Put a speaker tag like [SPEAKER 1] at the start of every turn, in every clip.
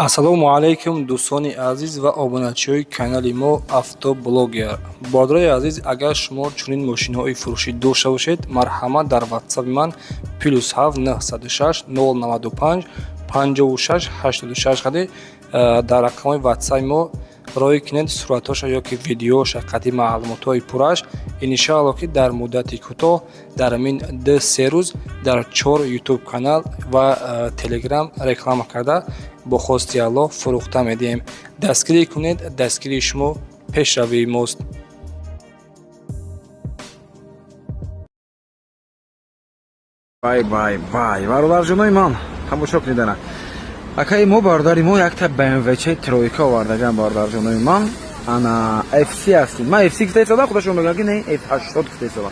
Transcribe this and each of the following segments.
[SPEAKER 1] Ассалому алайкум, дӯстони азиз ва обуначиҳои канали мо «Автоблогер». Бародарои азиз, агар шумо чунин мошинҳои фурӯшӣ дошта бошед, марҳамат, дар ватсапи ман +7 906 095 56 86 қади дар рақамҳои ватсапи мо роҳӣ кунед суратҳоша ё ки видеоша қади маълумотҳои пурраш. Иншаалло, ки дар муддати кӯтоҳ, дар ҳамин 2-3 рӯз, дар чор ютуб канал ва телеграм реклама карда, бо хости Аллоҳ фурӯхта медиҳем. Дастгирӣ кунед, дастгирии шумо пешравии мост.
[SPEAKER 2] Бай, бай, бай, бародарҷонои ман, тамошо кунед. Ана акаи мо, бародари мо, якта БМВчаи тройка овардаган, бародарҷонои ман. Ана FC ҳастим. Ман FC гуфта истодам, худашон мегӯянд, ки не, F80 гуфта истодам.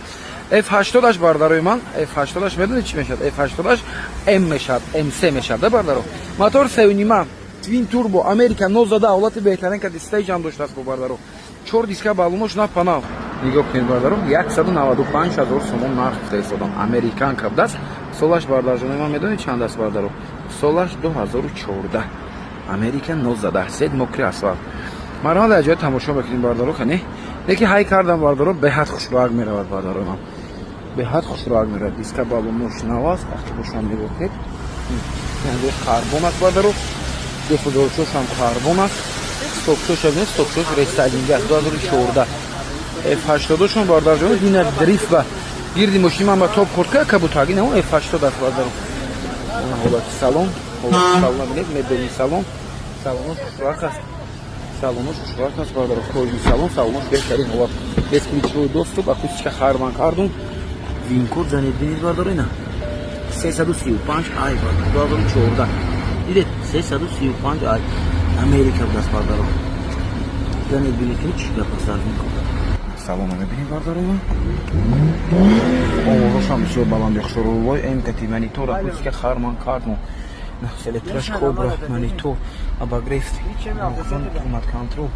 [SPEAKER 2] F80аш, бародарои ман, F80аш медонед чӣ мешавад? F80аш М мешавад, МС мешавад, да, бардаро. Мотор сеюнима, твин турбо, Америка, нозада, ҳолати беҳтарин, ка дистаи ҷам доштааст бо, бардаро. Чор диска, баллонош нав па нав. Нигоҳ кунед, бардаро, 195 ҳазор сомон нарх гуфта истодам. Американка будааст. Солаш, бардарҷонои ман, медонед чанд аст, бардаро? Солаш 2014, Америка, нозада, сед, мокрый асфалт. Марҳамат, дар ҷоя тамошо мекунем, бардаро. Кани леки ҳай кардам, бардаро, беҳад хушроак меравад, бардаро ман, беҳад хушроак меравад. Диска, баллонош нав аст. Ақибошам нигоҳ кунед, карбон аст, бардаро. Диффузорчошам карбон аст. Стопчоша бинед, стопчош рестайлинг аст. 2014 F80шон, бардарҷон, дина дрифт ба гирди мошини ман ба топ хӯрд, ка кабутаги на F80 аст, бардаро. Ҳолати салон, ҳолати салон бинед, мебели салон, салонош хушроак аст, салонош хушроак аст, бардаро. Кожаный салон, салонош беҳтарин ҳолат, бесключевой доступ, акустика Харман Кардон. Винкод занед, бинед, бардаро, ина 335 ай, 2014, дидед, 335 ай, Америка будааст, бардаро. Занед, бинед, ки чӣ гап аст дар винкод. Салона мебинед, бардаро, овозошам бисёр баланд, хушрӯвой мкт, монитор, акустика Харман Кардон, селектораш Кобра, монитор, обогрев, климат контроль.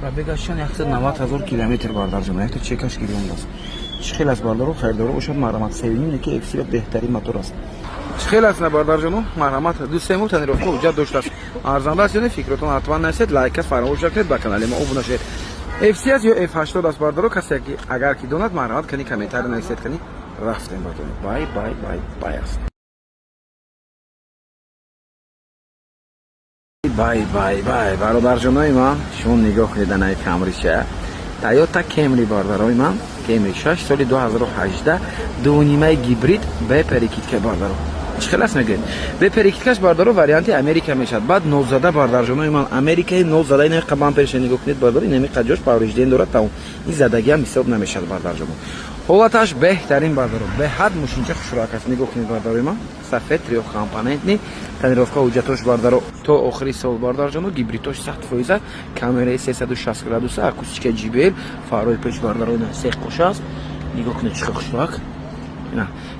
[SPEAKER 2] Пробегашчан 190 ҳазор километр, бардарҷон, якта чекаш гирёндааст. Чӣ хел аст, бардаро? Харидоро бошад, марҳамат. Севним ки FC беҳтарин мотор аст. Чӣ хел аст, на, бардарҷоно? Марҳамат, 2-3 моҳ тонировка, ҳуҷҷат доштааст. Арзанда аст ё не? Фикротон ҳатман нависед, лайка фаромӯш накунед, ба канали мо обуна шавед. FC аст ё F80 аст, бардаро? Касе ки агар ки донад, марҳамат, кани комментарий нависед. Кани рафтем, бардаро. Бай, бай, бай, бай аст. Бай, бай, бай, бародарҷонои ман, шумо нигоҳ кунед, анаи Камриша, Тойота Кемри, бардарои ман. Кемри 6, соли 2018, дунимаи гибрид, бе перекидка, бардаро. Чӣ хел аст, мегӯед? Бе перекидкаш, бардаро, варианти Америка мешавад. Баъд нозада, бардарҷонои ман, Америкаи нозада. Инами бамперша нигоҳ кунед, бардаро, инами қаҷош повреждение дорад, тамом, ин задагиам ҳисоб намешавад, бардарҷоно. Ҳолаташ беҳтарин, бардаро, беҳад мошинча хушроак аст. Нигоҳ кунед, бардарои ман, сафед, трёхкомпонентный, тонировка, ҳуҷҷатош, бардаро, то охири сол, бардарҷоно. Гибридош 100%, камераи 360 градуса, акустика JBL, фарои пеш, бардаро, сеқоша аст. Нигоҳ кунед, чӣ хушроак.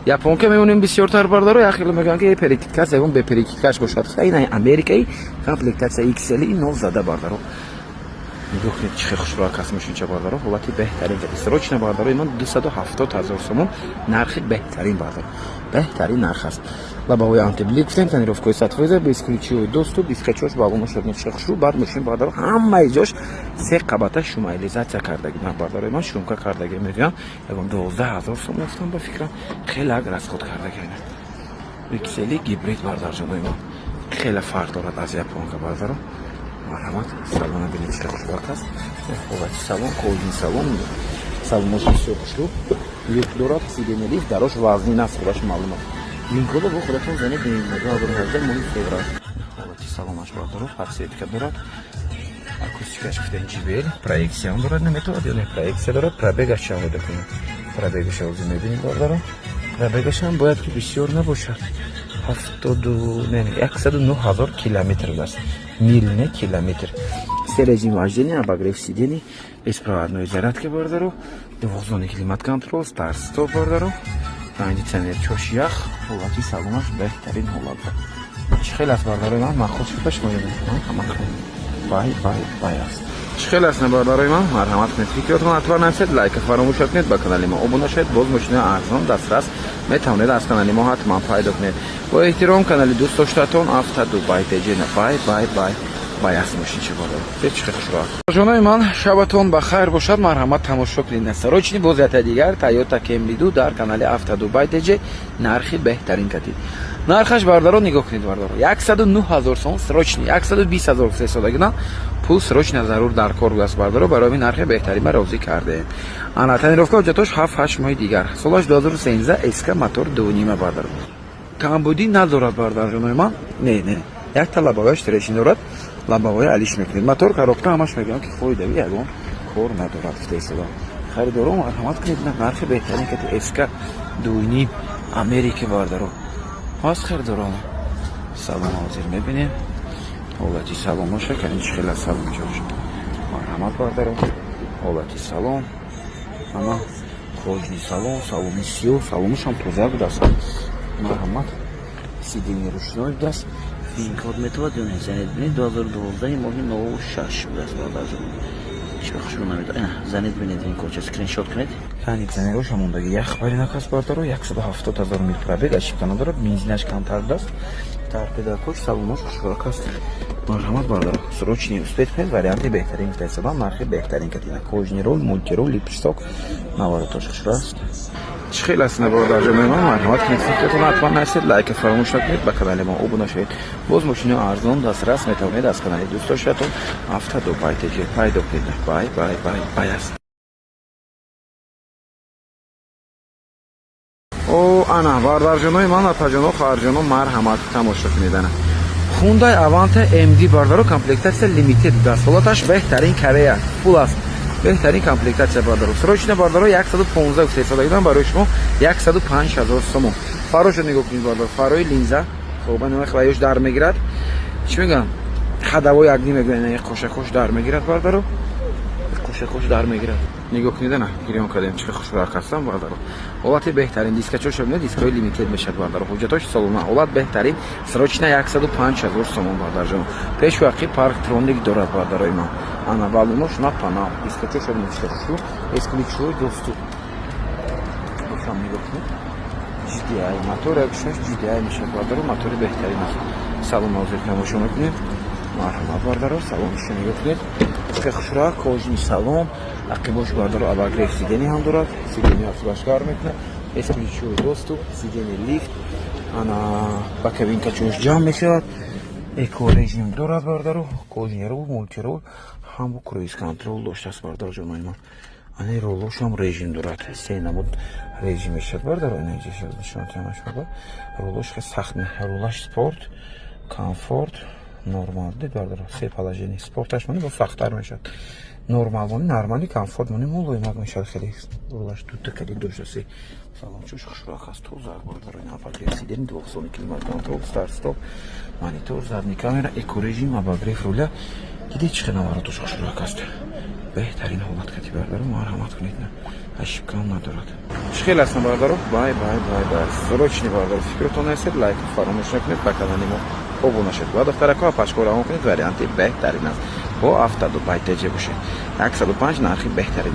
[SPEAKER 2] Японка мемонем бисёртар, бардаро, як хеле мегӯянд, ки перекидкаш, ягон беперекидкаш бошад. Ина америкаи, комплектация XL, нозада, бардаро. Нигоҳ кунед, чӣ хел хушроак аст мошинча, бардаро, ҳолати беҳтарин. Срочно, бардарои ман, 270 ҳазор сомон нархи беҳтарин, бардаро, беҳтарин нарх аст. Лобовой антиблик гуфтем, тонировкаи 100%, бесключевой доступ, дискачош, баллонаш чӣ хушрӯ. Баъд мошин, бардаро, ҳамаи ҷош се қабата шумоизоляция кардаги, бардарои ман, шумка кардаги. Мегӯям, ягон 12 ҳазор сомон гуфтам, ба фикрам, хеле ак расход кардаги. XL гибрид, бардарҷонои ман, хеле фарқ дорад аз японка, бардаро. Марҳамат, салона бинед, чӣ хушбахт аст. Ҳолати салон, кожаный салон, салонош бисёр хушрӯ, люк дорад, сиденье лифт, дарош вазнин аст, худаш маълум аст. Винкода бо худатон занед, бинед, 2018, моҳи феврал. Ҳолати салонаш, бардаро, подсветка дорад, акустикаш гуфтем JBL, проексияам дорад, наметавад ё не, проекция дорад. Пробегаш чанд буда кунем? Пробегаша ҳозир мебинем, бардаро. Пробегашам бояд ки бисёр набошад, ҳафтоду не, 109 ҳазор километр будааст, мил не, километр. Се режим вождения, обогрев сидений, беспроводной зарядка, бардаро, двухзонный климат контроль, старт стоп, бардаро, кондиционер, чош ях. Ҳолати салонаш беҳтарин ҳолат. Чӣ хел аст, бардарои ман? Махсус шуда шумо бай, бай, бай аст. Чӣ хел аст, на, бардарои ман? Марҳамат кунед, фикротон ҳатман нависед, лайка фаромӯш накунед, ба канали мо обуна шавед. Боз мошинаи арзон дастрас. Метавонед аз канали мо ҳатман пайдо кунед. Бо эҳтиром, канали дӯстдоштатон Авто Дубай ТЖ. Бай, бай, бай, бай аст мошинчи, бародар. Чӣ хушро. Ҷонои ман, шабатон ба хайр бошад, марҳамат, тамошо кунед. Срочный боз ята дигар Toyota Camry 2 дар канали Авто Дубай ТЖ, нархи беҳтарин катид. Нархаш, бародаро, нигоҳ кунед, бародаро. 109 ҳазор сом срочный, 120 ҳазор сесодагина пул срочно зарур дар кор будааст, бародаро, барои ҳамин нархи беҳтарин ма розӣ кардем. Ана тонировка ҳуҷҷатош 7-8 моҳи дигар. Солаш 2013, СК, мотор 2.5, бародаро. Камбудӣ надорад, бародарҷонои ман. Не, не. Якта лобовояш трещина дорад, лобовоя алиш мекунед. Мотор, коробка ҳамаш мегӯям ки фоидави ягон кор надорад, гуфта. Харидоро, марҳамат кунед, нархи беҳтарин кати СК 2.5 Америка, бародаро. Ҳаст харидорон. Салон ҳозир мебинем. Ҳолати салоноша кани чӣ хела салон ҷош. Марҳамат, бародаро. Ҳолати салон. Ана кожаный салон, салони сиёҳ, салонашам тоза будааст. Марҳамат. Сиденье ручной будааст.
[SPEAKER 3] Код метавад ё не? Занед бинед, 2012 моҳи 06 будааст, бародарҷон. Чӣ вақт шумо намедонам. Занед бинед, ин кодча скриншот кунед.
[SPEAKER 2] Кондитсионерош ҳамондаги ях бари накас, бародаро, 170 ҳазор мил пробег, ошибка надорад, бензинаш камтар будааст. Торпедакош, салонош хушрак аст. Марҳамат, бародаро, срочный успеть кунед, варианти беҳтарин гуфта, нархи беҳтарин катина. Кожаный руль, мультируль, лепесток, наворотош хушро аст. Чӣ хел аст, бародарҷонои ман, марҳамат кунед, фикратон ҳатман нависед, лайка фаромӯш накунед, ба канали мо обуна шавед. Боз мошинои арзон дастрас метавонед аз канали дӯстдоштатон Авто Дубай ТЖ пайдо кунед. Бай, бай, бай, бай аст. О, ана, бародарҷонои ман, апаҷоно, хоҳарҷоно, марҳамат, тамошо кунед, ана. Hyundai Avante MD, бардаро, комплектация Limited будааст. Ҳолаташ беҳтарин, Корея, фул аст. Беҳтарин комплектация, бардаро. Срочно, бардаро, 115 гуфта истодагидам, барои шумо 105 ҳазор сомон. Фарошо нигоҳ кунед, бардаро. Фарои линза, хоб, ана хвоёш дар мегирад. Чӣ мегӯям? Ходовой огни мегӯянд, қошакош дар мегирад, бардаро. Қошакош дар мегирад. Нигоҳ кунед, ана гирён кардем, чӣ хушрак ҳастам, бардаро. Ҳолати беҳтарин, дискачош бинед, дискаҳои Limited мешавад, бардаро. Ҳуҷҷатош солона, ҳолат беҳтарин, срочно 105 ҳазор сомон, бардарҷон. Пешу ақиб парктроник дорад, бардарои ман. Ана балонош на панал, дискачош бинед, чӣ хушу, бесключевой доступ. Бошам нигоҳ кунед. GDI, мотор 1.6 GDI мешавад, бардаро, мотори беҳтарин аст. Салон ҳозир тамошо мекунед. Марҳамат, бардаро, салонашо нигоҳ кунед. Чӣ хушрак, кожаный салон, ақибош, бардаро, обогрев сиденье ҳам дорад, сиденье ақибаш гарм мекунад, бесключевой доступ, сиденье лифт, ана ба кабинка чош ҷамъ мешавад, эко режим дорад, бардаро, кожаный руль, мультируль, ҳам круиз контроль доштааст, бардаро ҷонои ман. Ани рулош ҳам режим дорад, се намуд режим мешавад, бардаро, нишон рулош хеле сахт, рулаш спорт, комфорт, нормал дид, бардаро, се положение. Спорташ мони бо сахттар мешавад, нормал мони нормали, комфорт мони мулоимак мешавад хеле. Рулаш дута калид доштаси. Салончош хушрак аст, тоза, бардаро, обогрев сиденье, двухзонный климат контроль, старт стоп, монитор, задний камера, эко режим, обогрев руля. Дидед, чӣ хел наворотош хушрак аст, беҳтарин ҳолат кати, бардаро, марҳамат кунед, ошибкам надорад. Чӣ хел астам, бардаро? Бай, бай, бай, бай. Срочный, бардаро, фикротон нависед, лайк фаромӯш накунед, ба канали мо обуна шавед ва духтарако апашко равон кунед, варианти беҳтарин аст. Бо Авто Дубай ТЖ бошед. 105 нархи беҳтарин.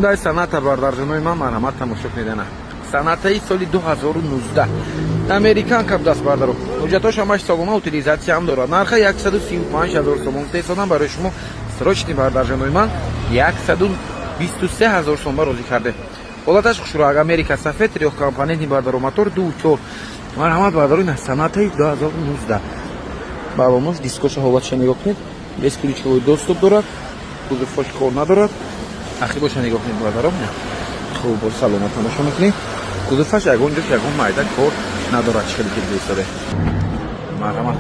[SPEAKER 2] Hyundai Sonata, бардарҷонои ман, марҳамат, тамошо кунед. Ана Сонатаи соли 2019, американка будаст, бардаро. Ҳуҷҷатош ҳамаш солона, утилизация ҳам дорад. Нарха 135 ҳазор сомон гуфтаистодам, барои шумо срочный, бардарҷонои ман, 123 ҳазор сомон розӣ кардем. Ҳолаташ хушрӯ, Америка, сафед, трёхкомпонентный, бардаро, мотор 2,4. Марҳамат, бардаро, ина Сонатаи 2019. Балонош, дискоша, ҳолатша нигоҳ кунед. Бесключевой доступ дорад, кузовош кор надорад. Ақибоша нигоҳ кунед, бардаро. Хуб, боз саломат тамошо мекунем. Кузоваш ягон ҷош ягон майда кор надорад, чӣ хеле ки дидаистоде. Марҳамат.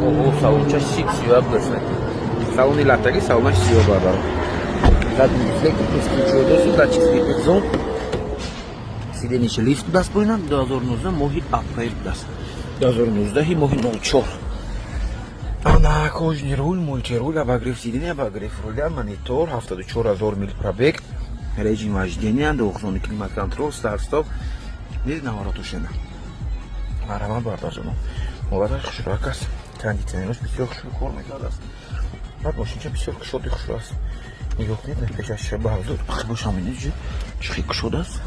[SPEAKER 2] Оҳо, салонча шик, сиёҳ будааст. Салони латтагӣ, салонаш сиёҳ, бардаро. Задний дефлектор, бесключевой доступ, датчик слепых зон,
[SPEAKER 3] Сиденье лифт будааст. Поинам 2019, моҳи апрел будааст, 2019, моҳи 04.
[SPEAKER 2] Ана кожаный руль, мультируль, обогрев сиденья, обогрев руля, монитор, 74 ҳазор мил пробег, режим вождения, двухзонный климат-контроль, старт-стоп, низ наворотушена. Марҳамат, бардарҷонон. Ҳолаташ хушрӯак аст. Кондиционерош бисёр хушрӯ кор мекардааст. Баъд мошинча бисёр кушоди, хушрӯ аст. Нигоҳ кунед, пешаш ба ҳузур, бошам, инҷо чӣ кушод аст.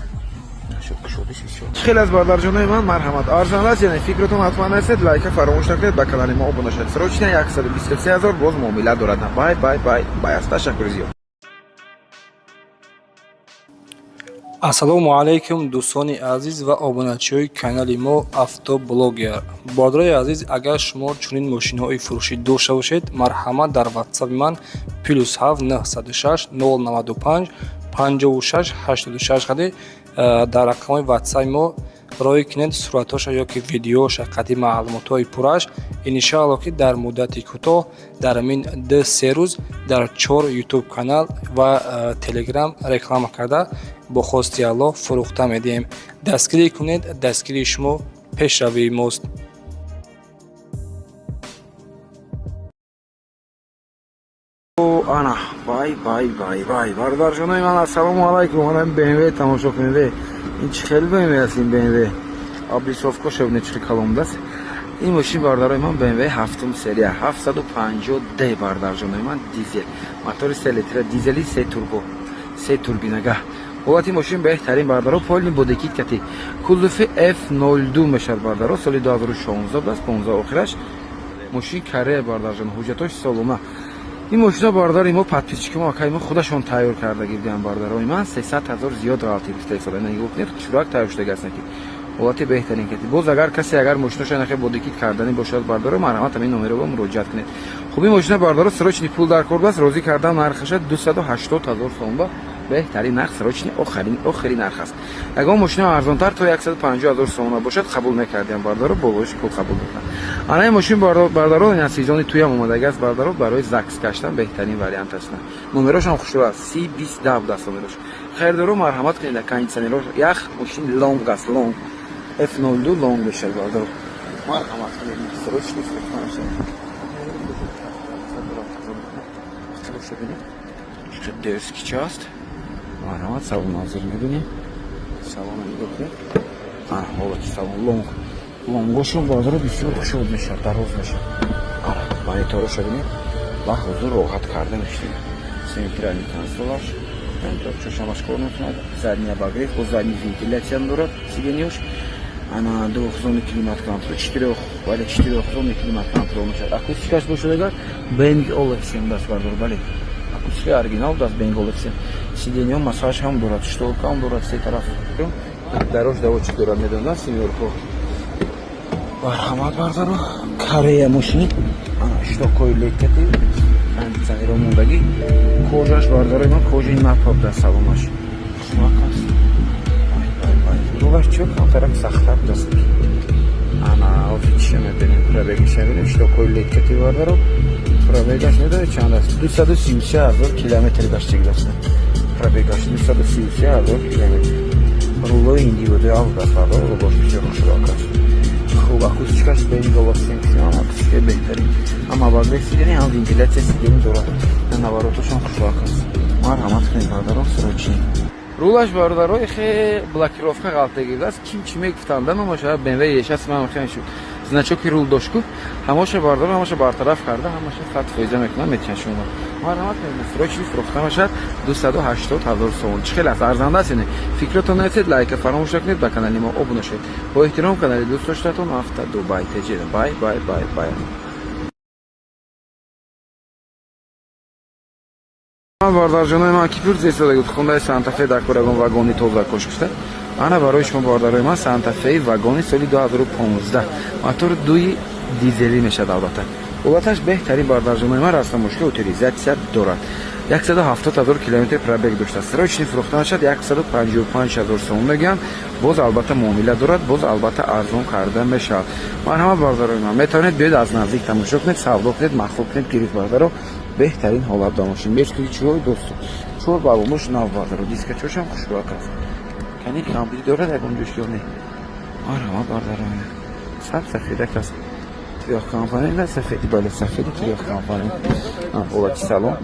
[SPEAKER 2] Хеле аз бардарҷонои ман, марҳамат, арзон аст, яъне фикртон ҳатман нестед, лайка фаромӯш накунед, ба канали мо обуна шавед. Срочно 123 ҳазор, боз муомила дорад. Бай, бай, бай, бай аст. Ташаккури зиёд.
[SPEAKER 1] Ассалому алайкум, дӯстони азиз ва обуначиҳои канали мо Автоблогер. Бародарои азиз, агар шумо чунин мошинҳои фурӯшӣ дошта бошед, марҳамат, дар ватсапи ман +7 906 095 56 86 қади дар рақамҳои ватсапи мо роҳӣ кунед суратҳоша ё ки видеоша қади маълумотҳои пурраш. Иншоалло, ки дар муддати кӯтоҳ, дар ҳамин 2-3 рӯз, дар чор ютуб канал ва телеграм реклама карда, бо хости Аллоҳ фурӯхта медиҳем. Дастгирӣ кунед, дастгирии шумо пешравии мост.
[SPEAKER 2] Ана, вай, вай, вай, вай, бародарҷонои ман, ассалому алайкум. Ана БМВ тамошо кунед. Ин чӣ хел БМВ аст? Ин БМВ облицовка шабне чӣ калон аст. Ин мошин, бародарои ман, БМВ ҳафтум серия, 750 д, бародарҷонои ман, дизел, мотори 3 литра дизели, се турбо, се турбинага. Ҳолати мошин беҳтарин, бардаро, полный бодекит кати, кузови F02 мешавад, бардаро. Соли 2016 будааст, 15 охираш. Мошин Корея, бардарҷон, ҳуҷҷатош солона. Ин мошина, бародари мо, подписчики мо, акаи мо худашон тайёр карда гирдиан, бародарои ман, 300 ҳазор зиёд ғалатӣ гирифта истода. Нигоҳ кунед, чурак тайёр шудага аст, ки ҳолати беҳтарин кати. Боз агар касе агар мошинаша нахе бодекит кардани бошад, бардаро, марҳамат, ҳамин номеро ба муроҷиат кунед. Хуб, ин мошина, бардаро, срочный пул дар кор аст, розӣ кардан. Нархаша 280 ҳазор сомон ба беҳтарин нарх, срочный, охарин, охири нарх аст. Ягон мошина арзонтар то 150 ҳазор сомона бошад, қабул мекардем, бардаро, болоиш пул қабул мекунад. Ана ин мошин, бардаро, ина сезони туям омадаги аст, бардаро, барои ЗАГС гаштан беҳтарин вариант аст. Номерошам хушрӯ аст, 30 20 10 будааст номерош. Хайрдоро, марҳамат кунед. Кондиционерош ях, мошин лонг аст, лонг, F02 лонг мешавад, бардаро. Марҳамат кунед, срочный фурӯхта мешавад. Дерзкий част. Марҳамат, салон ҳозир мебинем. Салона нигоҳ кунед. Ана ҳолати салон, лонг, лонгошон, бардаро, бисёр хушод мешавад, дароз мешавад. Ана мониторошо бинед, ва ҳозир роҳат карда мешавед. Центральный консолаш, чошамаш кор мекунад, задний обогрев, бо задний вентиляция дорад сиденьёш. Ана двухзонный климат контроль, четырёх, бале, четырёхзонный климат контроль мешавад. Акустикаш бошад агар, Bang Olufsen даст, бардор, бале, акустика оригинал даст, Bang Olufsen. Сиденьё массаж ҳам дорад, шторка ҳам дорад, се тараф. Дарош давочи дорад, медонад семёрко. Марҳамат, бардаро, Корея мошини. Ана щёлкои лекати, кондиционеро мондагӣ, кожаш, бардарои ман, кожаи напа будаст, салонаш хушмак аст. Рулаш чо камтарак сахттар будаст. Ана ҳозир чиша мебинем, пробегиша мебинем. Щёлкои лекати, бардаро, пробегаш медонед чанд аст? 233 ҳазор километр гаштагидаст пробегаш, 233 ҳазор километр. Рулои ҳиндӣ буду авгаст, бардаро, рулош бисёр хушрок аст. Хуб, акустикаш Bang Olufsen, акустикаи беҳтарин. Ҳам обогрев сиденья, ҳам вентиляция сиденья дорад. Наворотошам хушрок аст. Марҳамат кунед, бардаро, срочный. Рулаш, бародаро, хе блокировка ғалтагирдааст. Ким чӣ мегуфтанда, номаша BMW E6 ман хе шуд. Значоки рул дошт ку, ҳамаша бардор, ҳамаша бартараф карда, ҳамаша 100% мекунам, метиҳан шумо. Марҳамат, срочный фурӯхта мешавад 280 ҳазор сомон. Чӣ хел аст, арзанда аст? Фикротон нависед, лайка фаромӯш накунед, ба канали мо обуна шавед. Бо эҳтиром, канали дӯст доштатон Авто Дубай ТЖ. Бай, бай, бай, бай. Бародарҷонои ман, ки пурсистода гуфт, хондаи Сантафе дар кор, ягон вагони тоза кош гуфта. Ана барои шумо, бародарои ман, Сантафеи вагони соли 2015, мотор дуи дизелӣ мешавад. Албатта, ҳолаташ беҳтарин, бародарҷонои ман, растамошка, утилизация дорад, 170 ҳазор километр пробег доштааст. Срочный фурӯхта мешавад, 155 ҳазор сомон мегӯянд. Боз албатта муомила дорад, боз албатта арзон карда мешавад. Марҳамат, бародарои ман, метавонед биёед, аз наздик тамошо кунед, савдо кунед, маъқул кунед, гирифт. Бародаро, беҳтарин ҳолат ба мошин, без ключҳои доступ, чор баллонош нав, бардаро, дискачошам хушрӯак аст. Кани камбуди дорад ягон ҷош ё не? Марҳамат, бардаро, саб сафедак аст, трёхкомпонент, сафеди, бале, сафеди трёхкомпонент. Ҳолати салон,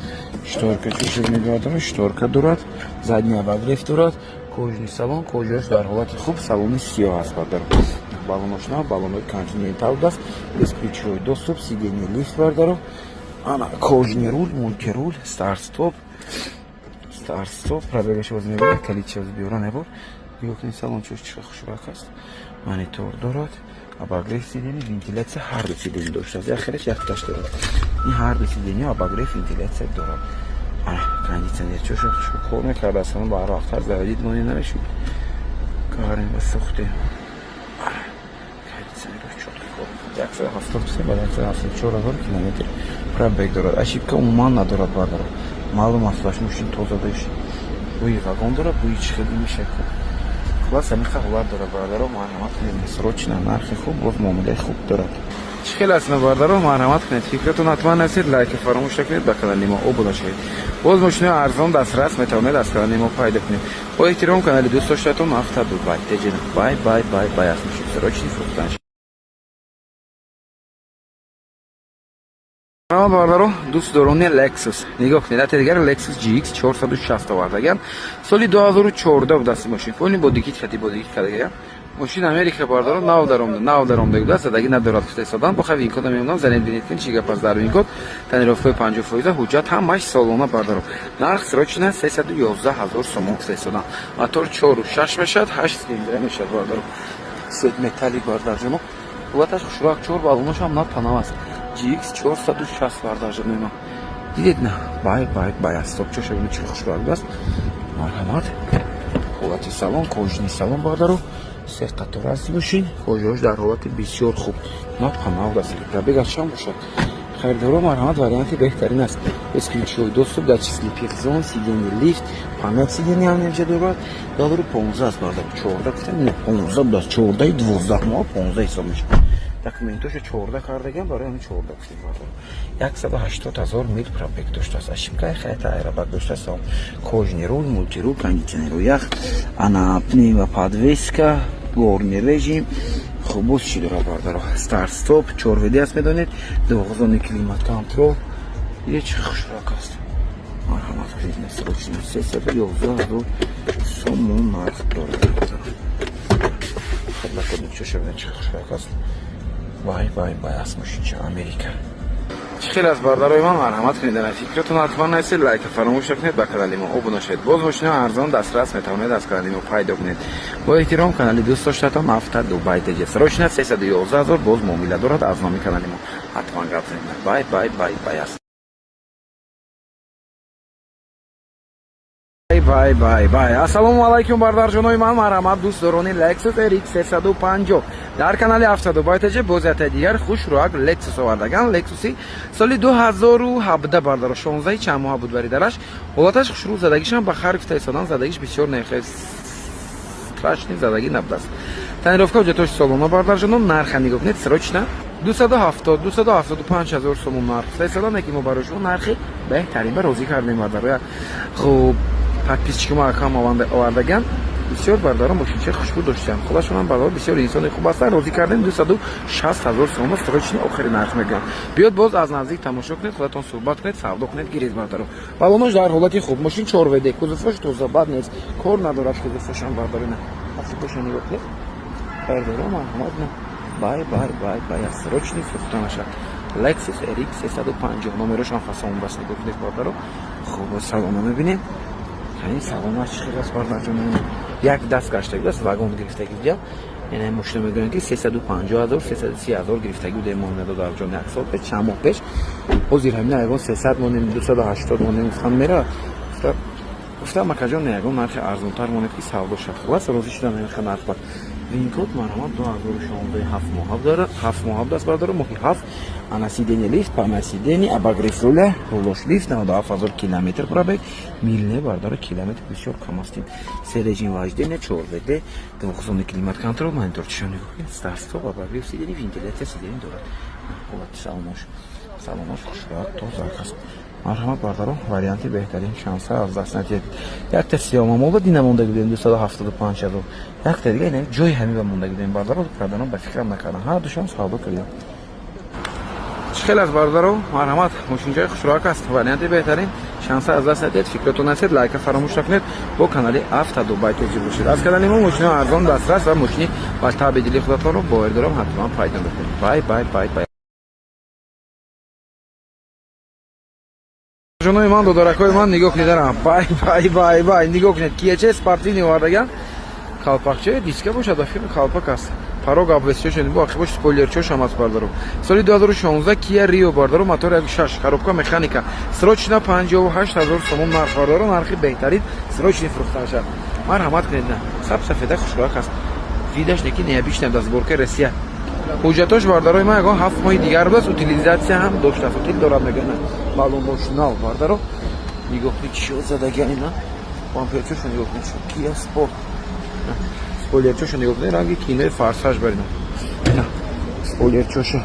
[SPEAKER 2] шторка чӯшед мебардора, шторка дорад, задний обогрев дорад, кожаный салон, кожааш дар ҳолати хуб, салони сиёҳ аст, бардаро, баллонош нав, баллонои Континентал будааст, бесключевой доступ, сиденье лифт, бардаро. Ана кожаный руль, мультируль, старт-стоп, старт-стоп, пробегаш боз мебинед, калидча боз биёра небор. Нигоҳ кунед, салон чош чӣ хушрак аст. Монитор дорад, обогрев сиденье, вентиляция ҳар ду сиденье доштааст. Як хелеш якташ дорад. Ин ҳар ду сиденье обогрев, вентиляция дорад. Ана кондитсионер чош хушрӯ кор мекард, аслан ба ҳар вақт заводить монӣ намешуд. Карем ба сӯхтем. Кондитсионераш чётко кор. 173 ба 174 ҳазор километр пробег дорад. Ошибка умуман надорад, бародаро. Маълум аст, ваш мошин тоза дошт. Бӯи вагон дорад, бӯи чӣ хеле мешавад. Хулас, ҳамин ҳолат дорад, бародаро, марҳамат кунед, срочно, нархи хуб, боз муомилаи хуб дорад. Чӣ хел аст, бародаро, марҳамат кунед, фикратон ҳатман нависед, лайка фаромӯш накунед, ба канали мо обуна шавед. Боз мошинои арзон дастрас метавонед аз канали мо пайдо кунед. Бо эҳтиром, канали дӯст доштатон Авто Дубай ТЖ. Бай, бай, бай, бай аст мошин, срочный фурӯхтан. Бародаро, дӯстдорони Lexus, нигоҳ кунед, ате дигар Lexus GX 460 овардаган. Соли 2014 будааст мошин. Полный бодикит хати бодикит кардаган. Мошин Америка, бародаро, нав даромда, нав даромда будааст, задаги надорад гуфта истодан. Бо хай винкода мемонам, занед бинед кун чӣ гап аст дар винкод. Тонировкаи 50%, ҳуҷҷат ҳамаш солона, бародаро. Нарх срочно 311 ҳазор сомон гуфта истодан. Мотор 4,6 мешавад, 8 цилиндра мешавад, бародаро. Свет металлик, бародарҷоно. Ҳолаташ хушрӯак, чор баллонаш ҳам нав панав аст. GX 460, бардарҷонои ман. Дидед на? Бай, бай, бай аст. Стопчаша бинед чӣ хушрӯак будааст. Марҳамат. Ҳолати салон, кожаный салон, бародаро. Се қатор аст мошин, кожааш дар ҳолати бисёр хуб. Нав панав аст. Пробегаш чанд бошад? Харидоро, марҳамат, варианти беҳтарин аст. Бесключевой доступ, датчик слепых зон, сиденье лифт, панел сиденье ҳам инҷа дорад. 2015 аст, бародар. 14 гуфтем, не, 15 будааст. 14 12 моҳ 15 ҳисоб мешавад. Документошо 14 кардагам, барои ҳамин 14 гуфтем, бародар. 180 ҳазор мил пробег доштааст. Ошибкаи хайта аэробак доштааст. Кожаный руль, мультируль, кондитсионеру ях, ана пневмоподвеска, горный режим. Хуб, боз чӣ дорад, бародаро? Старт стоп, 4 ВД аст, медонед, двухзонный климат контроль. Е чӣ хушрак аст. Марҳамат кунед, срочно 311 ҳазор сомон нарх дорад, бародаро. Подлокотник чоша бинед чӣ хушрак аст. Бай, бай, бай аст мошинча Америка. Чӣ хел аст, бародарои ман, марҳамат кунед, дар фикратон ҳатман нависед, лайка фаромӯш накунед, ба канали мо обуна шавед. Боз мошинои арзон дастрас метавонед аз канали мо пайдо кунед. Бо эҳтиром, канали дӯст доштатон Авто Дубай ТЖ. Срочно 311 ҳазор, боз муомила дорад, аз номи канали мо ҳатман гап занед. Бай, бай, бай, бай аст. Бай, бай, бай. Ассалому алайкум, бародарҷонои ман, марҳамат, дӯстдорони Lexus RX 350. Дар канали Авто Дубай ТЖ боз яте дигар хушрӯак Lexus овардаган. Lexuси соли 2017, бародаро, 16 чанд моҳ буд бари дараш. Ҳолаташ хушрӯ, задагишам ба хар гуфта истодан, задагиш бисёр нехе страшный задагӣ набудааст. Тонировка, ҳуҷҷатош солона, бародарҷонон, нарха нигоҳ кунед, срочно 270 275 ҳазор сомон нарх гуфта истодан, ки мо барои шумо нархи беҳтарин ба розӣ кардем, бародаро. Хуб, подписчики мо акам овардаган бисёр, бародаро, мошинчаи хушбӯ доштанд, худашонам, бародаро, бисёр инсони хуб ҳастанд, розӣ кардем, 260 ҳазор сомон срочный охири нарх мегӯям. Биёд, боз аз наздик тамошо кунед, худатон суҳбат кунед, савдо кунед, гиред, бародаро. Балонош дар ҳолати хуб, мошин 4 ВД, кузовош тоза, бад нест, кор надорад кузовошам, бародаро. На, афтоша нигоҳ кунед, бародаро, марҳамат, на. Бай, бай, бай, бай, срочный фурӯхта нашад. Lexus RX 350, номерошам фасон бас, нигоҳ кунед, бародаро. Хуб, салона мебинем. Ҳамин салона чӣ хел аст, бародарҷон? Як даст гаштагӣ аст, вагон гирифтагӣ будям. Яъне мошина мегӯянд, ки 350 0, 330 0 гирифтагӣ будем мо, додарҷон, як сол пеш, чанд моҳ пеш. Ҳозир ҳамина ягон 300 монем, 280 монем, гуфтан мера. Гуфтам, акаҷон, ягон нархи арзонтар монед, ки савдо шад. Хулас, розӣ шудам ҳамин нарх ба. Винкод, марҳамат, 2016, 7 моҳ дора, 7 моҳ аст, бардора, моҳи ҳафт. Ана, сиденье лифт, память сиденье, обогрев руля, рулош лифт, 97 000 километр пробег, мил не, бардора, километр бисёр кам астим. Се режим вождения, чор ВД, двухзонный климат контроль, монитор чишон нигоҳ кунед, старт стоп, обогрев сиденье, вентиляция сиденье дорад. Ҳолати салонош, салонош хушроат, тоза аст. Марҳамат, бародарон, варианти беҳтарин, шанса аз даст надиҳед. Якта сиёмамола дина монда будем, 275 000. Якта дига ина ҷои ҳамин ба монда будем, бародаро, карданон ба фикрам накардам, ҳар душон савдо кардам. Чӣ хел аст, бародаро? Марҳамат, мошинҷои хушроак аст, варианти беҳтарин, шанса аз даст надиҳед. Фикратон насед, лайка фаромӯш накунед, бо канали Авто Дубай тоҷик бошед. Аз канали мо мошинои арзон дастрас ва мошини ба таъби дили худатонро, бовар дорам, ҳатман пайдо мекунед. Бай, бай, бай, бай. Ҷонои ман, додаракҳои ман, нигоҳ кунед, ана, бай, бай, бай, бай, нигоҳ кунед, Кияче спортивный овардаган, калпакча, диска бошад, ба фикр, калпак аст, парог обвесчошен, бо ақибош спойлерчош ҳам аст, бардару. Соли 2016 Кия Рио, бардару, мотор 6, коробка механика, срочно 58 ҳазор сомон нарх, бардару, нархи беҳтарин, срочный фурӯхта мешавад. Марҳамат кунед, на саб сафеда, хушроак аст, видаш неки необычная, да сборка Россия. Ҳуҷҷатош, бардарои ман, ягон 7 моҳи дигар будааст, утилизация ҳам доштааст, утил дорад, мегӯянд, баллонош нав, бардаро. Нигоҳ кунед, чиё задагиан, ина бамперчошо нигоҳ кунед, Кия Спорт, спойлерчошо нигоҳ кунед, ранги кинои Форсаж барина, ина спойлерчошо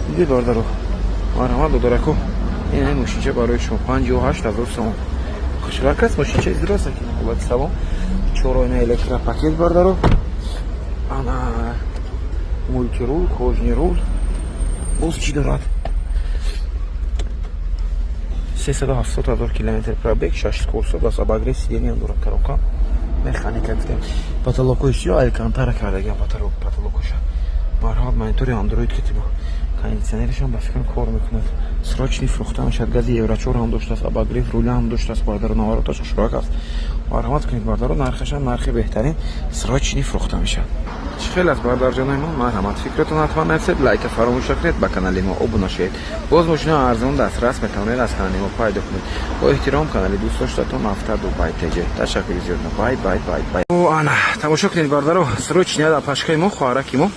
[SPEAKER 2] дидед, бардаро. Марҳамат, додарако, ина мошинча барои шумо 58 000 сомон. Хушрак аст мошинча, зур аст, ҳолати салон, чороина электропакет, бардаро, ана мультируль, кожаный руль. Боз чӣ дорад? 370 000 километр пробег, шаш скорсо, бас, обогрев сиденья дорад, коробка механика гуфтем. Потолокои сиё алькантара кардагиам, потолокоша. Марҳамат, монитори Андроид китибо. Кондиционерашам ба фикрам кор мекунад. Срочный фурӯхта мешавад, гази Евро 4 ҳам доштааст, обогрев руля ҳам доштааст, бардаро, навороташ хушроак аст. Марҳамат кунед, бардаро, нархашам нархи беҳтарин, срочный фурӯхта мешавад. Чӣ хел аст, бардарҷонои ман? Марҳамат, фикратон ҳатман нависед, лайка фаромӯш накунед, ба канали мо обуна шавед. Боз мошинаи арзон дастрас метавонед аз канали мо пайдо кунед. Бо эҳтиром, канали дӯстдоштатон Авто Дубай ТЖ. Ташаккури зиёд. Бай, бай, бай, бай. Ана, тамошо кунед, бардаро, срочный пашкаи мо, хоҳараки мо,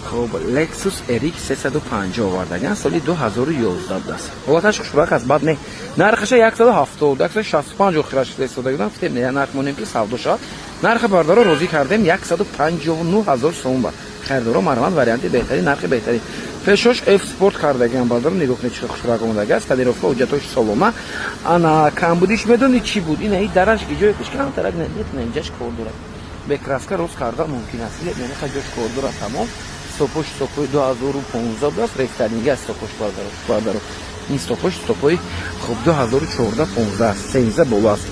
[SPEAKER 2] хуб, Lexus RX 350 овардаган, соли 2011 будааст. Ҳолаташ хушбахт аст, бад не. Нархаша 170, 165 охираш истодагидан, гуфтем, не, нарх монем, ки савдо шавад. Нархи бардаро розӣ кардем, 159 ҳазор сомон ба. Харидоро, марҳамат, варианти беҳтарин, нархи беҳтарин. Пешош F Sport кардагиам, бардаро, нигоҳ кунед, чӣ хушрак омадаги аст. Тонировка, ҳуҷҷатош солома. Ана, камбудиш медонӣ чӣ буд? Ина и дараш ки ҷои пеш камтарак не, инҷаш кор дорад. Бе краска рост карда мумкин аст. Яъне ҷош кор дорад, тамом. Стопош стопои 2015 будааст, рефтайлинги аст стопош, бардаро, бардаро. Ин стопош стопои хуб 2014, 15 аст, 13 боло аст.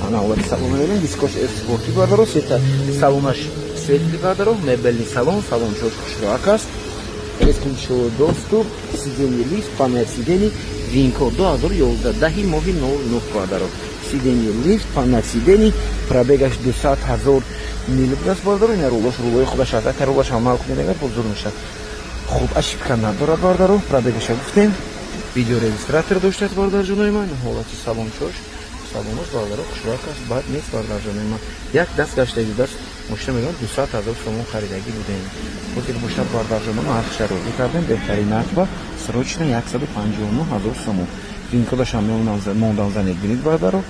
[SPEAKER 2] Ана, ҳолати салона мебинем, дискош F Спорти, бардаро, сета салонаш светлый, бардаро, мебельный салон, салончош хушроак аст. Бесключевой доступ, сиденье лифт, память сидений, винко 2011, даҳи моҳи 09, бардаро. Сиденье лифт, память сидений, пробегаш 200 ҳазор мил будааст, бардаро, ина рулош рулои худаш аст. Агар рулаш ҳам нав кунед, агар боз зур мешавад. Хуб, ошибка надорад, бардаро, пробегаша гуфтем. Видеорегистратор доштааст, бардарҷонои ман, ҳолати салончош, салонош, бардаро, хушрак аст, бад нест, бардарҷонои ман. Як даст гаштаги будааст, мошина мегӯям, 200 ҳазор сомон харидагӣ будем. Ҳозир бошад, бардарҷоно, нархша розӣ кардем, беҳтарин нарх ба срочно 159 ҳазор сомон. Винкодашам мондам, занед, бинед, бардаро.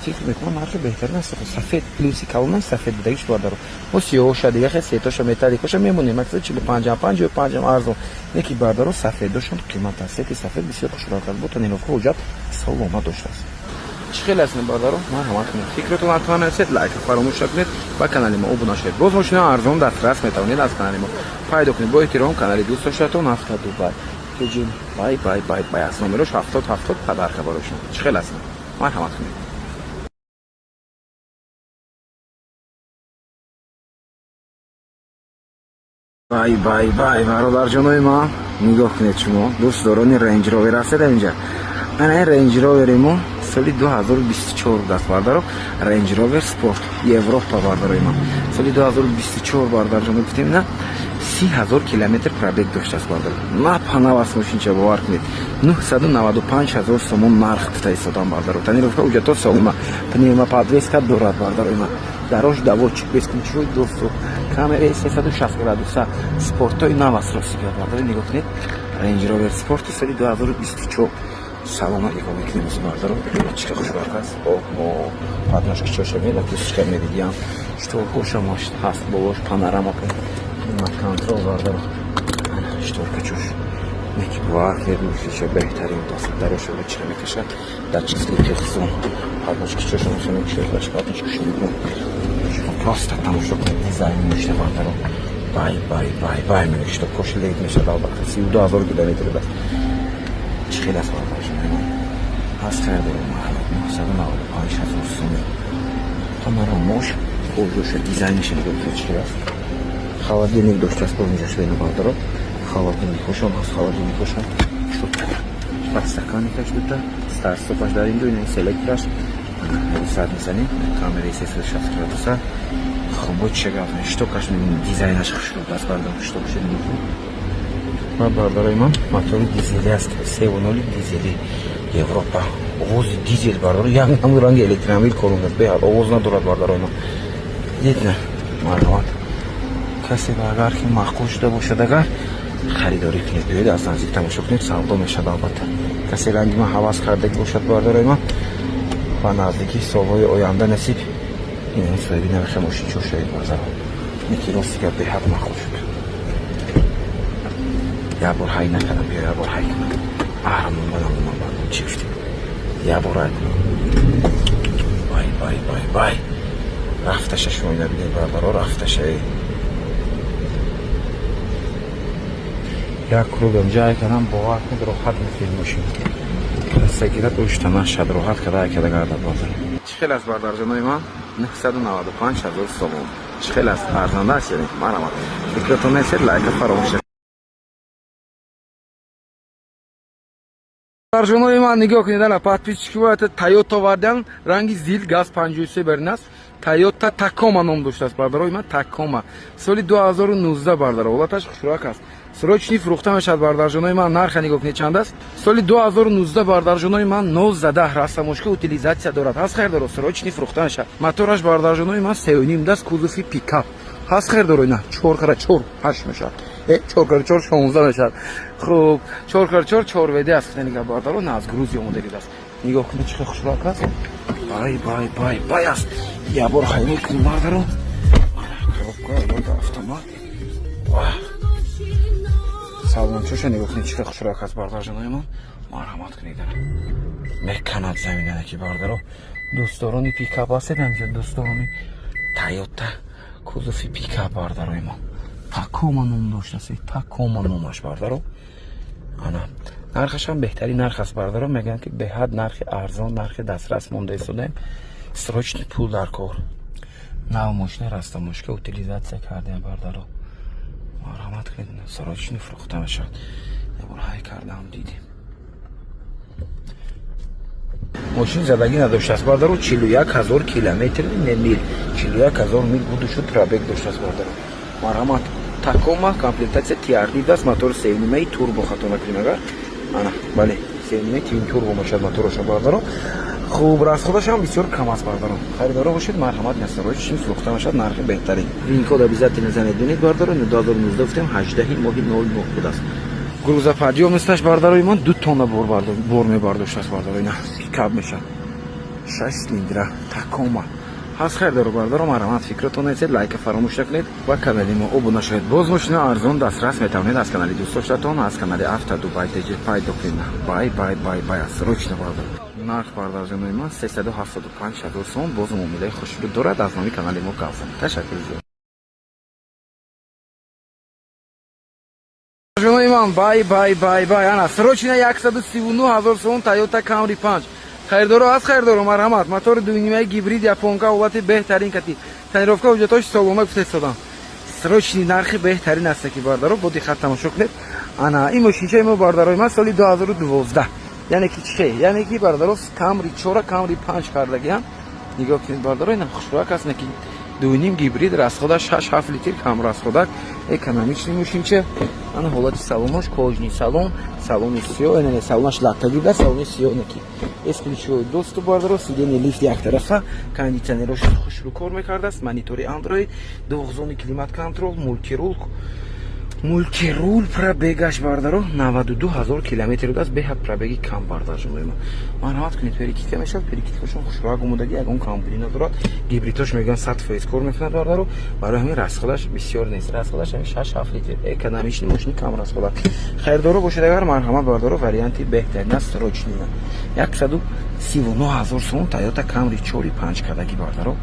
[SPEAKER 2] Фикр мекунам, нархи беҳтарин аст. Сафед плюси калонаш сафед будагиш, бардаро. Мо сиёҳоша, дига хел сетоша, металликоша мемонем, 145, 55 арзон. Неки, бардаро, сафедошон қимат аст. Сети сафед бисёр хушрак аст. Бо тонировка, ҳуҷҷат солома доштааст. Чӣ хел аст, бардаро? Марҳамат кунед, фикратон ҳатман нависед, лайка фаромӯш накунед, ба канали мо обуна шавед. Боз мошинаи арзон дастрас метавонед аз канали мо пайдо кунед. Бо эҳтиром, канали дӯстдоштатон Авто Дубай ТЖ. Бай, бай, бай, бай. Аз номерош 70 70 подарка барои шумо. Чӣ хел аст? Марҳамат кунед. Бай, бай, бай, бародарҷонои ман, нигоҳ кунед, шумо дӯстдорони Range Rover ҳастед инҷа. Ана ин Range Rover мо соли 2024 будааст, бардаро. Range Rover Sport Европа, бардарои ман. Соли 2024, бародарҷоно, гуфтем на, 30 000 километр пробег доштааст, бардаро. Напанав аст мошинча, бовар кунед. 995 ҳазор сомон нарх гуфта истодам, бардаро. Тонировка, ҳуҷҷатҳо солима. Пневмоподвеска дорад, бардарои ман. Дарош доводчик, бесключевой доступ, камераи 360 градуса, спортҳои нав аст, рости гап, бардаро, нигоҳ кунед. Range Rover Sport соли 2024. Салом алейкум мекунем, бардаро. Чӣ хушбахт аст. Оҳо, подножки чоша меда, акустика медидиам. Шторкоша ҳаст, болош панорама, контрол, бардаро. Шторка чош. Неки, бовар кунед, мошинча беҳтарин даст. Дароша чӣ мекашад. Датчик слепых зон. Подножки чоша мешавад, подножки шуд. Просто тамошо кунед дизайни мошина, бардаро. Бай, бай, бай, бай, мегӯ, коши лед мешавад, албатта. 32 000 километр даст. Чӣ хел аст, бародарҷонои? Ҳаст хайр дорам, марҳамат, 995 ҳазор сомон. Панорамош, кожаша, дизайниша нигоҳ кунед, чӣ хел аст. Холодильник доштааст, бо инҷа шуда, бардаро. Холодильникҳошон ҳаст, холодильникҳошон. Подстаканникаш дута, старт-стопаш дар инҷо, ин селектораш. Саат мезанем, камераи 360 градуса. Хуб, бо чӣ гап, щитокаш, дизайнаш хушрӯ аст, бардор, щитокаш нигоҳ кунед. Ва, бародарои ман, мотори дизелӣ аст, 3,0 дизели Европа. Овози дизел, бардаро, як ҳамун ранги электромобил кор мекунад, беҳад овоз надорад, бародарои ман. Дид на, марҳамат. Касе агар ки маъқул шуда бошад, агар харидорӣ кунед, биёед аз наздик тамошо кунед, савдо мешавад албатта. Касе ранги ман ҳавас кардаги бошад, бародарои ман, ба наздикӣ солҳои оянда насиб ин соҳиби навиха мошинчо шавед, бародаро. Неки, рости гап, беҳад маъқул шуд. Як бор ҳай накардам, биё як бор ҳай кунам. Аҳрамон банамонам, бардор, чӣ гуфтем? Як бор ҳай кунам. Бай, бай, бай, бай. Рафташа шумо набинед, бародаро, рафташа. Як кругам ҷай кардам, бовар кунед, роҳат мекунед мошин. Каса гирад, ушта нашад, роҳат карда ай карда гардад, бардар. Чӣ хел аст, бардарҷонои ман? 995 ҳазор сомон. Чӣ хел аст? Арзанда аст яъне? Марҳамат. Фикратон несед, лайка фаромӯш. Бародарҷонои ман, нигоҳ кунед, ана подписчики бояд Тойота овардан, ранги зил, газ 53 барин аст. Тойота Такома ном доштааст, бародарои ман, Такома. Соли 2019, бардаро, ҳолаташ хушрак аст. Срочный фурӯхта мешавад, бародарҷонои ман, нарха нигоҳ кунед чанд аст. Соли 2019, бародарҷонои ман, 0,10 растамошка, утилизация дорад. Ҳаст хайр доро, срочный фурӯхта мешавад. Мотораш, бародарҷонои ман, 3,5 даст, кузови пикап. Ҳаст хайр доро, на 4 кара 4 8 мешавад. 4 кара 4 16 мешавад. Хуб, 4 кара 4 4 ВД аст, нигоҳ, бародаро, на аз Грузия омода аст. Нигоҳ кунед, чӣ хушрак аст. Бай, бай, бай, бай аст. Як бор ҳай мекунем, бародаро. Коробка, автомат. Салончоша нигоҳ кунед, чӣ хушрак аст, бародарҷонои ман. Марҳамат кунед. Меканад заминане ки, бародаро. Дӯстдорони пикап ҳастед ҳамҷо, дӯстдорони Тойота, кузови пикап, бародарои ман. Такома ном доштааст, Такома номаш, бардаро. Ана нархашам беҳтарин нарх аст, бардаро. Мегӯянд ки беҳад нархи арзон, нархи дастрас монда истодаем. Срочный пул дар кор. Нав мошина, растамошка, утилизация кардем, бардаро. Марҳамат кунед, срочный фурӯхта мешавад. Ябор ҳай кардам, дидем. Мошин задагӣ надоштааст, бардаро, 41 000 километр, не мил, 41 000 мил буду шуд пробег доштааст, бардаро. Марҳамат, Такома, комплектация TRD даст, мотор севнимаи турбо, хато накунем агар. Ана, бале, севнимаи twin турбо мешавад мотораша, бардаро. Хуб, расходашам бисёр кам аст, бардаро. Харидоро бошед, марҳамат, насарои фурӯхта мешавад, нархи беҳтарин. Вин-код обязательно занед, бинед, бардаро, 2019 гуфтем, 18 моҳи 09 будааст. Грузоподъёмносташ, бардарои ман, 2 тонна бор мебардоштааст, бардаро, ина пикап мешавад. 6 цилиндра Такома. Ҳаст хайрдоро, бардаро, марҳамат, фикратон несед, лайка фаромӯш накунед ва канали мо обуна шавед. Боз мошина арзон дастрас метавонед аз канали дӯстдоштатон, аз канали Авто Дубай ТЖ пайдо кунед. Бай, бай, бай, бай, срочно, бардар. Нарх, бардарҷонои ман, 375 ҳазор сом, боз муомилаи хушрӯ дорад, аз номи канали мо гап занед. Ташаккур зиёд. Ҷонои ман, бай, бай, бай, бай, ана срочно 139 ҳазор сом Toyota Camry 5. Хайрдоро аз хайрдоро, марҳамат, мотори дунимаи гибрид, японка, ҳолати беҳтарин кати. Тонировка, ҳуҷҷатҳош солона, гуфта истодам. Срочный, нархи беҳтарин аст ки бардаро, бо диққат тамошо кунед. Ана ин мошинчаи мо, бардарои ман, соли 2012, яъне ки чӣ, яъне ки бардаро, Камри чора Камри панҷ кардагиам. Нигоҳ кунед, бардаро, ина хушрӯяк аст, ки 2,5 гибрид, расход аш 6-7 литр кам расход ак, экономичный мошинча. Ана ҳолати салонош: кожаный салон, салони сиёҳ, не, салонаш латтагӣ да, салони сиёҳ, неки бесключевой доступ, бардаро, сиденье лифт яктарафа, кондитсионерош хушрӯ кор мекардааст, монитори Андроид, двухзонный климат контроль, мультируль, мультируль. Пробег аш, бардаро, 92 ҳазор километр будааст, беҳад пробег и кам. Бардаржумои, марҳамат кунед, перекидка мешавад, перекидка шон хушрӯак омодаги, ягон камбудӣ надорад. Гибридҳош мегӯянд 100% кор мекунад, бардаро, барои ҳамин расход аш бисёр нест, расход аш ҳамин 6-7 литр, экономичный мошини, кам расход ад. Хайрдоро бошед агар, марҳамат, бардаро, варианти беҳтарин аст, срочный на 139 ҳазор сомон, Тойота Камри чори панҷ кадаги, бардаро,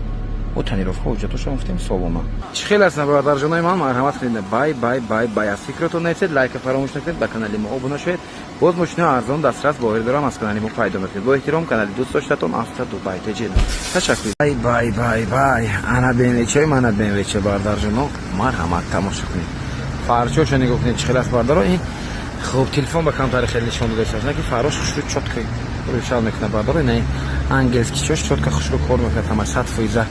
[SPEAKER 2] бо тонировка, ҳуҷҷатошо гуфтем, солона. Чӣ хел аст, бародарҷонои ман? Марҳамат кунед. Бай, бай, бай, бай. Аз фикратон нависед, лайка фаромӯш накунед, ба канали мо обуна шавед. Боз мошинаи арзон дастрас боварӣ дорам, аз канали мо пайдо мекунед. Бо эҳтиром, канали дӯст доштатон Авто Дубай Теҷен. Ташаккур. Бай, бай, бай, бай. Ана БМВчаи, мана БМВча, бародарҷоно, марҳамат, тамошо кунед. Фарчошо нигоҳ кунед, чӣ хел аст, бардаро. Ин хуб телефон ба камтари хеле нишон дода истааст, ки фарош хушрӯ чётко рӯшал мекунад, бардаро. Ина ангельский чош чётко хушрӯ кор мекунад, ҳама 100%.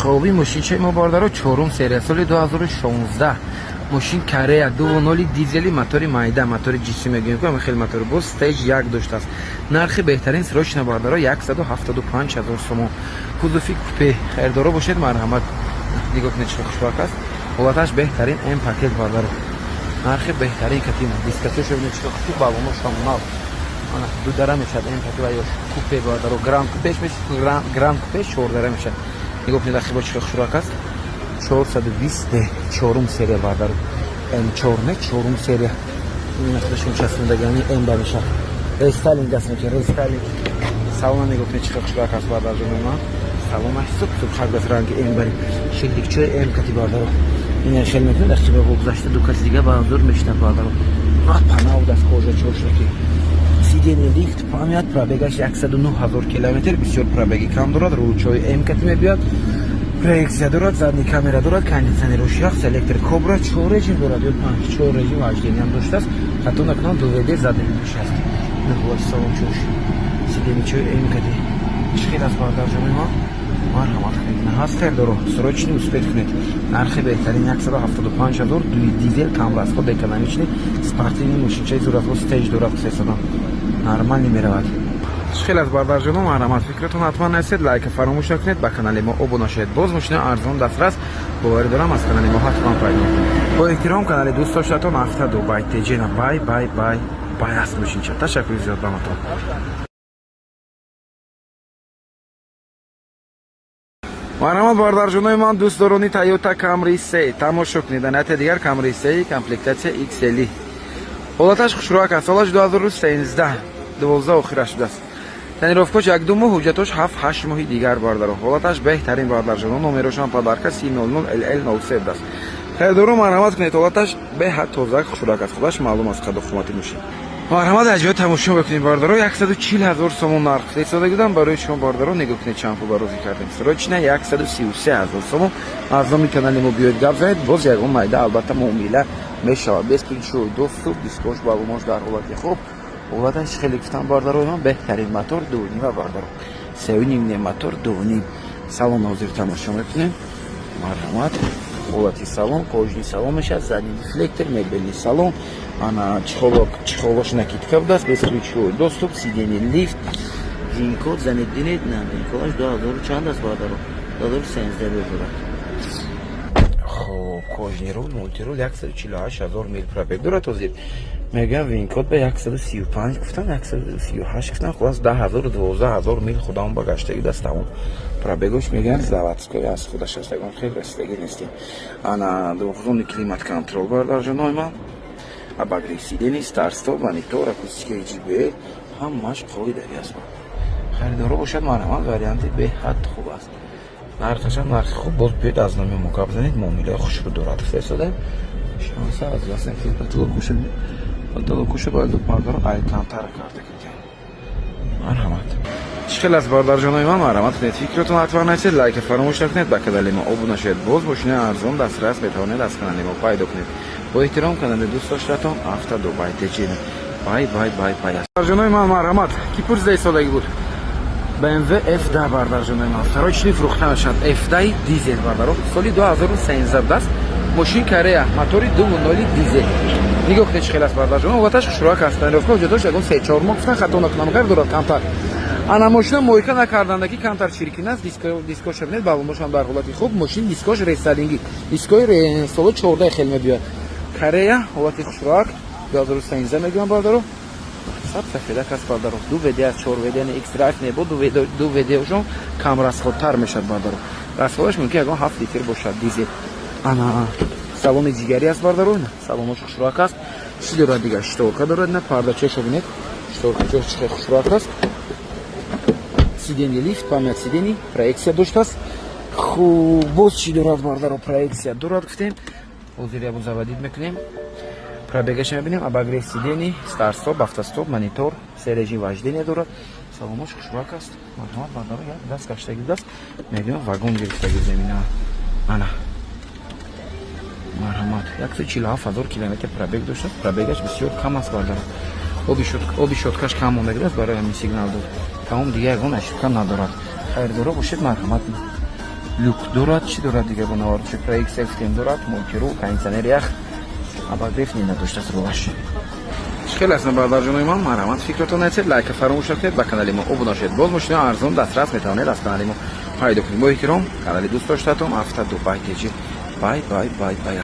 [SPEAKER 2] Хоб, ин мошинчаи мо, бардаро, чорум серия, соли 2016, мошин Корея, 2,0 дизели, мотори майда, мотори GC мегӯем ку, хеле мотори боз stage як доштааст. Нархи беҳтарин, срочно, бардаро, 175 ҳазор сомон, кузови купе. Хайрдоро бошед, марҳамат, нигоҳ кунед, чӣ хушбак аст, ҳолаташ беҳтарин, М пакет, бардаро, нархи беҳтарин катима. Дискачошо бинед, чӣ хушб, балоношам нав. Ана дудара мешавад, М пакет ва ё купе, бардаро, гранд купеш мешавад, гранд купе чордара мешавад. Нигоҳ кунед, ахиба чӣ хушрак аст. 420, чорум серия, бардаро, М4 не, чорум серия. Ина худашон часпондагиани М ба мешавад, рестайлинг аст, меки рестайлинг. Салона нигоҳ кунед, чӣ хушрак аст, бардарҷони ман, салонаш суп суп шакл, ранги М бари, шилдикчои М кати, бардаро. Ина хел мекунед, ахиба бо гузашта ду каси дига ба зур мешинад, бардаро. Панав даст, кожа чошнаки, сиденье лифт, память. Пробег аш 109 ҳазор километр, бисёр пробег и кам дорад. Рулчои М кати мебиёд, проекция дорад, задний камера дорад, кондитсионер ошиях, селектор кобра, чор режим дорад ё панҷ, чор режим вождения м доштааст, хато накунам, 2 WD, задний ведущий аст. Наҳолати салон чош, сиденье чои М кати. Чӣ хел аст, бардарҷони ма? Марҳамат кунед, ҳаст хайрдоро, срочный, успеть кунед. Нархи беҳтарин 175 ҳазор, дуи дизел, камрасход, экономичный, спортивный мошинчаи зуратҳо, stage дорад, сесадам нормально меравад. Чӣ хел аст, бардарҷоно? Марҳамат, фикратон ҳатман нависед, лайка фаромӯш накунед, ба канали мо обуна шавед. Боз мошинаи арзон дастрас боварӣ дорам, аз канали мо ҳатман пайдо мекунед. Бо эҳтиром, канали дӯст доштатон Авто Дубай Теҷена. Бай, бай, бай, бай аст мошинча. Ташаккури зиёд ба матон. Марҳамат, бародарҷонои ман, дӯстдорони Тойота Камри се, тамошо кунед. Анате дигар Камри се, комплектация XL, ҳолаташ хушрӯак аст, солаш 2013, 12 охира шудааст, тонировка ш як ду моҳ, ҳуҷҷатош 7-8 моҳи дигар, бардаро, ҳолаташ беҳтарин, бардарҷоно, номерошам подарка си 00 ЛЛ 03 будааст. Харидоро, марҳамат кунед, ҳолаташ беҳад тоза, хушрӯак аст, худаш маълум аст қаду қомати мошин. Марҳамат, аз ҷоя тамошо бикунед, бардаро, 140 ҳазор сомон нарх истода будам барои шумо, бардаро. Нигоҳ кунед, чанд пул барозӣ кардем, срочно 133 ҳазор сомон. Аз номи канали мо биёед, гап занед, боз ягон майда албатта муомила мешавад. Бесключевой доступ, дискош, балонош дар ҳолати хуб. Ҳолаташ хеле гуфтам, бардаро, ман беҳтарин, мотор 2,5, бардаро, 3,5 не, мотор 2,5. Салон ҳозир тамошо мекунем, марҳамат, ҳолати салон кожаный салон мешавад, задний дефлектор, мебельный салон. Ана чехол ош накидка будааст, бесключевой доступ, сиденье лифт.
[SPEAKER 3] VIN-код занед, бинед, на VIN-код аш 2000 чанд аст, бародаро, 2013 бедорад.
[SPEAKER 2] Хоб, кожаный руль, мультируль, 148 ҳазор мил пробег дорад. Ҳозир мегӯям, VIN-код ба 135 гуфтам, 138 гуфтам, хулас 10 ҳазору 12 ҳазор мил худамон ба гаштаги дастамон. Пробег ош мегӯянд заводской аз худаш аст, ягон хел расидагӣ нестем. Ана двухзонный климат контроль, бардарҷонои ман, обогрев сидений, старт-стоп, монитор, акустика JBL, ҳамааш қоидаги аст. Харидоро бошад, марҳамат, варианти беҳад хуб аст, нархашам нархи хуб. Боз биёед, аз номи мо гап занед, муомилаи хушрӯ дорад. Фистодаем шанса аз дастем, потолок уша бояд, бардор, алькантара карда кардем. Марҳамат. Чӣ хел аст, бародарҷонои ман? Марҳамат кунед, фикротон ҳатман нависед, лайка фаромӯш накунед, ба канали мо обуна шавед. Боз мошинаи арзон дастрас метавонед аз канали мо пайдо кунед. Бо эҳтиром, канали дӯст доштатон Авто Дубай Теҷин. Бай, бай, бай, бай. Бародарҷонои ман, марҳамат, ки пурсида истодагӣ буд, BMW F10, бародарҷонои ман, второй чини фурӯхта мешавад. F10 дизел, бардаро, соли 2013 будааст. Мошин Корея, мотори 2.0 дизел. Нигоҳ кунед, чӣ хел аст, бародарҷон. Ҳолаташ хушрӯяк аст. Тонировка ҳуҷҷатош ягон 3-4 моҳ гуфтан, хато накунам, агар дорад камтар. Ана, мошина мойка накарданда, ки камтар чиркин аст. Дискоша бинед, балоношам дар ҳолати хуб. Мошин дискош рестайлингӣ, дискои соло 14 хел мебиёд. Корея, ҳолати хушрӯяк, 2013 мегӯям, бардаро, саб сафедак аст, бардаро. Ду VD аз чор VD, яъне xDrive небо, ду VD-шон кам расходтар мешавад, бардаро. Расходаш мумкин ягон 7 литр бошад, дизел. Ана, салони ҷигарӣ аст, бардаро, салонош хушрӯяк аст. Чӣ дорад дигар? Шторка дорад, на, пардачаша бинед, шторкачош чӣ хел хушрӯяк аст. Сиденье лифт, память сидений, проекция доштааст. Хуб, боз чӣ дорад, бардаро? Проекция дорад, гуфтем. Ҳозир ябо заводить мекунем, пробегаша мебинем. Обогрев сидений, старт-стоп, автостоп, монитор, се режим вождения дорад. Салонош хушрӯяк аст. Марҳамат, бардаро, як даст гаштаги будааст, мегӯям, вагон гирифтаги замина. Ана, марҳамат, 147 000 километр пробег доштааст. Пробегаш бисёр кам аст, бардаро. Оби щёткаш кам мондагидааст, барои ҳамин сигнал дод. Тамом, дига ягон ошибка надорад. Хайрдоро бошед, марҳамат. Люк дорад. Чӣ дорад дига? Бо навардоши проекция гуфтем, дорад, мойка, кондиционер, ях, обогрев не надоштааст рулаш. Чӣ хел аст, бародарҷонои ман? Марҳамат, фикротон нависед, лайка фаромӯш накунед, ба канали мо обуна шавед. Боз мошинаи арзон дастрас метавонед аз канали мо пайдо кунед. Бо эҳтиром, канали дӯст доштатон Авто Дубай Теҷи. Бай, бай, бай, бай.